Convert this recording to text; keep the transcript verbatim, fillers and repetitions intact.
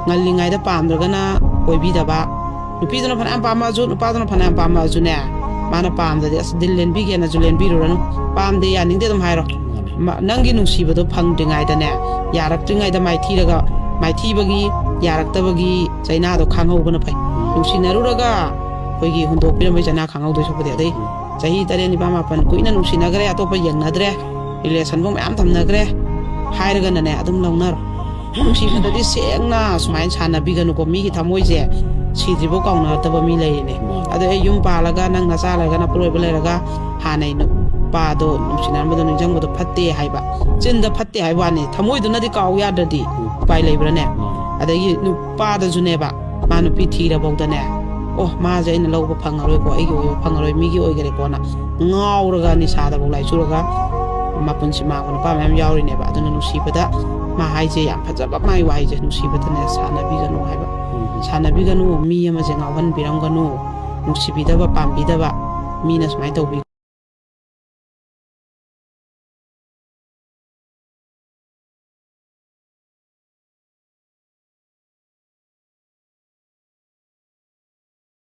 ꯉꯜꯂꯤꯉꯩꯗ ꯄꯥꯝꯗ꯭ꯔꯒꯅ ꯀꯣꯏꯕꯤꯗꯕ, ꯅꯨꯄꯤꯗꯨꯅ ꯐꯅꯌꯥꯝ ꯄꯥꯝꯃꯛꯑꯁꯨ, ꯅꯨꯄꯥꯗꯨꯅ ꯐꯅꯌꯥꯝ ꯄꯥꯝꯃꯛꯑꯁꯨꯅꯦ, ꯃꯥꯅ ꯄꯥꯝꯗꯗꯤ "ꯑꯁ, ꯗꯤꯜ ꯂꯦꯟꯕꯤꯒꯦꯅꯁꯨ ꯂꯦꯟꯕꯤꯔꯨꯔꯅꯨ, ꯄꯥꯝꯗꯦ, ꯌꯥꯅꯤꯡꯗꯦ" ꯑꯗꯨꯝ ꯍꯥꯏꯔꯣ꯫ ꯃꯥꯅꯦ꯫ ꯃ-, ꯅꯪꯒꯤ ꯅꯨꯡꯁꯤꯕꯗꯣ ꯐꯪꯗ꯭ꯔꯤꯉꯩꯗꯅꯦ, ꯌꯥꯔꯛꯇ꯭ꯔꯤꯉꯩꯗ ꯃꯥꯏꯊꯤꯔꯒ, ꯃꯥꯏꯊꯤꯕꯒꯤ, ꯌꯥꯔꯛꯇꯕꯒꯤ ꯆꯩꯅꯥꯗꯣ ꯈꯥꯡꯍꯧꯕꯅ ꯐꯩ꯫ ꯎꯝ꯫ ꯅꯨꯡꯁꯤꯅꯔꯨꯔꯒ ꯑꯩꯈꯣꯏꯒꯤ ꯍꯨꯟꯗꯣꯛꯄꯤꯔꯝꯕꯩ ꯆꯩꯅꯥ ꯈꯥꯡꯍꯧꯗꯣꯏ ꯁꯔꯨꯛꯄꯨꯗꯤ꯫ ꯑꯗꯩ ꯎꯝ꯫ ꯆꯍꯤ ꯇꯔꯦꯠ, ꯅꯤꯄꯥꯜ, ꯃꯥꯄꯜ ꯀꯨꯏꯅ ꯅꯨꯡꯁꯤꯅꯈ꯭ꯔꯦ, ꯑꯇꯣꯞꯄ ꯌꯦꯡꯅꯗ꯭ꯔꯦ, ꯔꯤꯂꯦꯁꯟꯕꯨ ꯃꯌꯥꯝ ꯊꯝꯅꯈ꯭ꯔꯦ ꯍꯥꯏꯔꯒꯅꯅꯦ, ꯑꯗꯨꯝ ꯂꯧꯅꯔꯣ꯫ ꯅꯨꯡꯁꯤꯕꯗꯗꯤ ꯁꯦꯡꯅ ꯁꯨꯃꯥꯏꯅ ꯁꯥꯟꯅꯕꯤꯒꯅꯨꯀꯣ꯫ ꯃꯤꯒꯤ ꯊꯃꯣꯏꯁꯦ ꯁꯤꯗ꯭ꯔꯤꯕꯧ ꯀꯥꯎꯅꯔꯛꯇꯕ ꯃꯤ ꯂꯩꯔꯤꯅꯦ꯫ ꯃꯥꯅꯦ꯫ ꯑꯗꯣ ꯑꯩ ꯌꯨꯝ ꯄꯥꯜꯂꯒ, ꯅꯪ ꯅꯆꯥ ꯂꯩꯔꯒ, ꯅꯄꯨꯔꯣꯏꯕ ꯂꯩꯔꯒ ꯍꯥꯟꯅꯩ ꯅꯨꯄꯥꯗꯣ ꯅꯨꯡꯁꯤꯅꯔꯝꯕꯗꯣ ꯅꯤꯡꯁꯤꯡꯕꯗꯣ ꯐꯠꯇꯦ ꯍꯥꯏꯕ꯫ ꯆꯤꯟꯗ ꯐꯠꯇꯦ ꯍꯥꯏꯕ ꯋꯥꯅꯤ, ꯊꯃꯣꯏꯗꯨꯅꯗꯤ ꯀꯥꯎ ꯌꯥꯗ꯭ꯔꯗꯤ ꯎꯄꯥꯏ ꯂꯩꯕ꯭ꯔꯥꯅꯦ? ꯃꯥꯅꯦ꯫ ꯑꯗꯒꯤ ꯅꯨꯄꯥꯗꯁꯨꯅꯦꯕ, ꯃꯥ ꯅꯨꯄꯤ ꯊꯤꯔꯐꯧꯗꯅꯦ, "ꯑꯣ, ꯃꯥꯁꯦ ꯑꯩꯅ ꯂꯧꯕ ꯐꯪꯉꯔꯣꯏꯀꯣ, ꯑꯩꯒꯤ ꯑꯣꯏꯕ ꯐꯪꯉꯔꯣꯏ, ꯃꯤꯒꯤ ꯑꯣꯏꯒꯔꯦꯀꯣꯅ" ꯉꯥꯎꯔꯒ ꯅꯤꯁꯥꯗꯐꯥꯎ ꯂꯥꯏꯆꯨꯔꯒ ꯃꯄꯨꯟꯁꯤ ꯃꯥꯡꯕ ꯅꯨꯄꯥ ꯃꯌꯥꯝ ꯌꯥꯎꯔꯤꯅꯦꯕ꯫ ꯑꯗꯨꯅ ꯅꯨꯡꯁꯤꯕꯗ ꯃꯥ ꯍꯥꯏꯁꯦ ꯌꯥꯝ ꯐꯖꯕ, ꯃꯥꯒꯤ ꯋꯥꯍꯩꯁꯦ, ꯅꯨꯡꯁꯤꯕꯗꯅꯦ ꯁꯥꯟꯅꯕꯤꯒꯅꯨ ꯍꯥꯏꯕ꯫ ꯎꯝ꯫ ꯁꯥꯟꯅꯕꯤꯒꯅꯨ, ꯃꯤ ꯑꯃꯁꯦ ꯉꯥꯎꯍꯟꯕꯤꯔꯝꯒꯅꯨ, ꯅꯨꯡꯁꯤꯕꯤꯗꯕ, ꯄꯥꯝꯕꯤꯗꯕ ꯃꯤꯅ ꯁꯨꯃꯥꯏꯅ ꯇꯧꯕꯤ